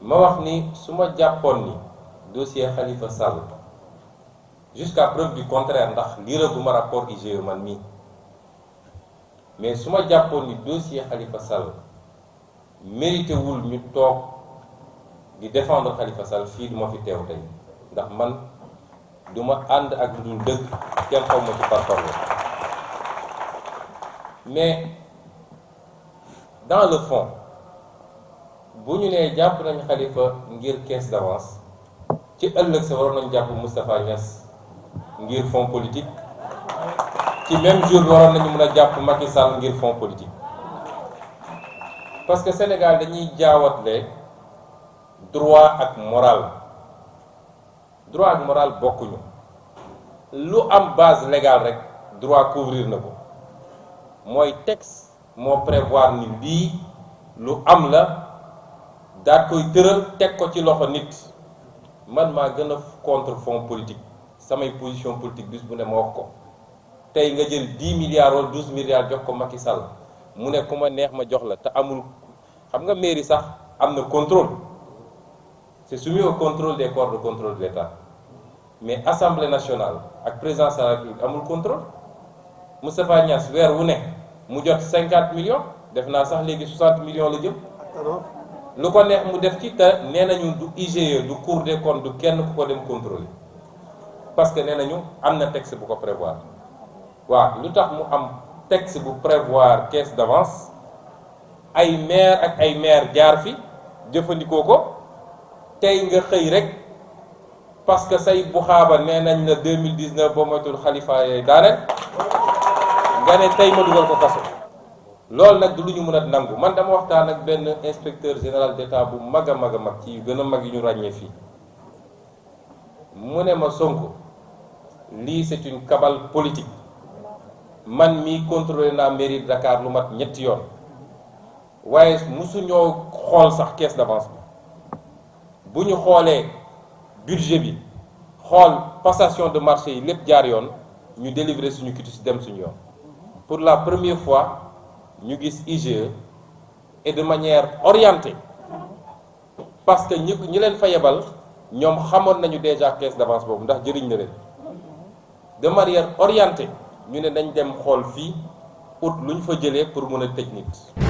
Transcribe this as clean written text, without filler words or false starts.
ma wax ni su ma jàppoon ni dossier Khalifa Sall jusqu'à preuve du contraire ndax liiraguma rapport IGE man mii mais su ma jàppoon ni dossier Khalifa Sall mérité wul ñu toog di défendre Khalifa Sall fii du ma fi teew tey ndax man du ma ànd ak lu dul dëgg kenn xaw ma ci parparloo mais dans le fond bu ñu nee jàpp nañ Khalifa ngir caisse d'avance ci ëllëg sa waroon nañu jàpp Moustapha Niasse ngir fonds politique ci même jour bi waroon nañu mën a jàpp Macky Sall ngir fonds politique parce que Sénégal dañuy jaawatle droit ak moral bokkuñu lu am base légale rek droit couvrir na ko mooy texte moo prévoir ni lii lu am la daat koy tëral teg ko ci loxo nit man maa gën a contre fonds politique samay position politique bis bu ne ma wax ko tey nga jël 10 milliards wala 12 milliards jox ko Macky Sall mu ne ku ma neex ma jox la te amul xam nga mairie sax am na contrôle c'est soumis au contrôle des corps de contrôle de l'État mais Assemblée nationale ak présidence de la République amul contrôle Moustapha Niasse weer wu ne mu jot 50 millions def naa sax léegi 60 millions la jëm lu ko neex mu def ci te nee nañu du IGE du Cour des comptes du kenn ku ko dem contrôler parce que nee nañu am na texte bu ko prévoir waaw lu tax mu am texte bu prévoir caisse d'avance ay maire ak ay maire jaar fi jëfandikoo ko tey nga xëy rek parce que say bu xaaba nee nañ la 2019 boo moytul Khalifa yooyu daaneel nga ne tey ma dugal ko kaso loolu nag du lu ñu mën a nangu man dama waxtaan ak benn inspecteur général d'État bu mag a mag a mag ci yu gën a mag yu ñu ràññee fii mu ne ma Sonko lii c'est une cabale politique man mii contrôlé naa mairie de Dakar lu mat ñetti yoon waaye musuñoo xool sax caisse d'avance bi bu ñu xoolee budget bi xool passation de marché yi lépp jaar yoon ñu délivrer suñu quitus dem suñu yoon pour la première fois ñu gis IGE et de manière orientée parce que ñi leen fa yebal ñoom xamoon nañu déjà caisse d'avance boobu ndax jëriñ na leen de manière orientée ñu ne nañ dem xool fii ut lu ñu fa jëlee pour mën a tëj nit